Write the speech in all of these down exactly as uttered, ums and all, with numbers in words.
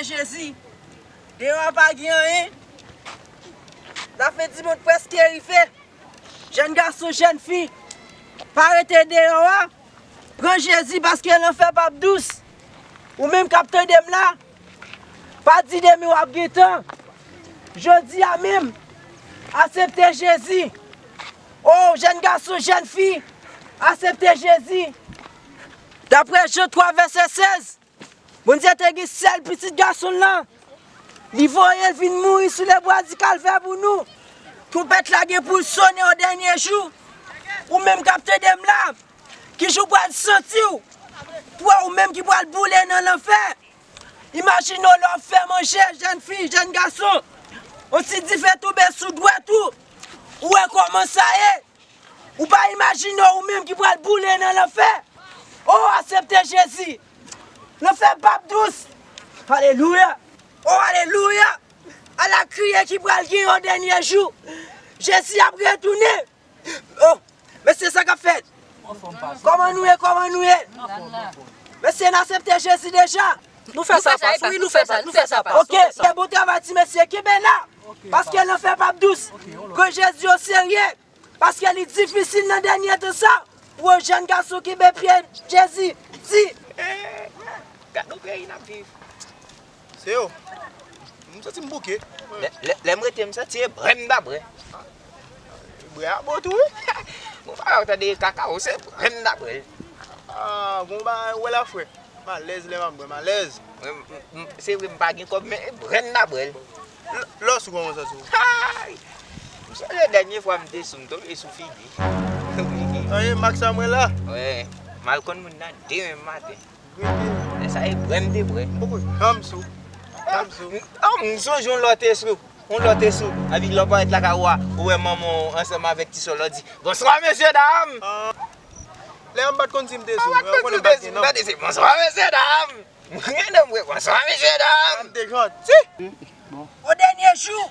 Jezi, deyò a pa gen anyen. Lafen di mond prèske rive. Jèn gason, jèn fi, pa rete deyò a. Pran Jezi paske lanfè p ap dous. Ou menm k ap tande m la, pa di demen w ap gen tan. Jodi a menm, asepte Jezi. O, jèn gason, jèn fi, asepte Jezi. Daprè Jan twa vèsè sèz, Bondye te gen sèl pitit gason l lan. Li voye l vin mouri sou lebwa di Kalvè pou nou. Twonpèt la gen pou l sonnen o dènye jou. Ou menm k ap tande m la, ki jan w pral santi w? Pou ou menm ki pral boule nan lanfè. Imajine w lè w ap fè manje, jèn fi, jèn gason. Yon ti dife tonbe sou dwèt ou. Ou wè kòman sa ye? Ou pa imajine w, ou menm ki pral boule nan lanfè. O, asepte Jezi. Lanfè p ap dous. Alelouya. O, alelouya. Ala kriye ki pral gen o dènye jou. Jezi ap retounen. O, mesye, sa k ap fèt? Kòman nou ye? Kòman nou ye? Mesye, n asepte Jezi deja? Nou fè sa, pas. Wi, nou fè sa, nou fè sa, pas. Ok, se bon travay, ti mesye. Kenbe la. Paske lanfè p ap dous. Pran Jezi o serye. Paske li difisil nan dènye tan sa pou yon jèn gason kenbe pye Jezi di. Eh, gade yon peyi n ap viv. Se yo. M santi m bouke. Lè, lè, lè m rete, m santi e brè m ta brè. Brè a bon tou, wi. Bon, pa w tande kakao, se brè m ta brè. Ah, bon, ba, wè la, frè. M alèz lè m ap bwè, m alèz. Mwen, m, m, se vre m pa gen kòb, men e brè n ta bwè l. L-, lòs ou kòman w santi w? Hay! M sonje dènye fwa m te sou, m tonbe sou figi. Anyen, Max a mwen la. Wi, m al konn moun nan de menm maten. Lè sa e brè m te bwè. M poko janm sou. Janm sou. M, oh, m sonje yon lè w te sou. Yon lè w te sou. Epi lè w parèt lakay ou a, ou wè manman w ansanm avèk ti sè w la, w di, "Bonswa, mesye dam!" Ah. Lè a m pa t konn si m te sou, mwen konn m pa t gen non. M pa t di, "Bonswa, mesye dam." Mwen gen non mwen, "Bonswa, mesye dam." M te janti. O dènye jou,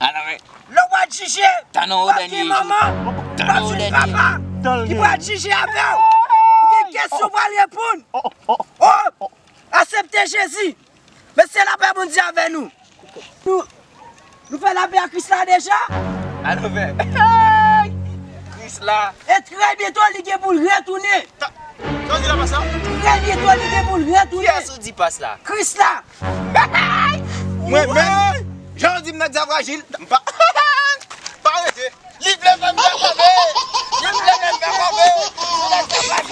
lè w pral jije, w ap gen manman, w ap gen papa ki pral jije avè w. Ou gen kesyon w pral reponn. O, asepte Jezi. Mesye, lapè Bondye avè nou. Nou, nou fè lapè a Kris la deja? A nou fè. Kris la. E trè byento, li gen pou l retounen. Sa w di la, pas la? Trè byento, li gen pou l retounen. Kiyès ou di, pas la? Kris la. Mwen menm, jan w di m nan dya frajil, m pa, pa rete. Li vle fè m fè kòve. Li vle fè m fè kòve.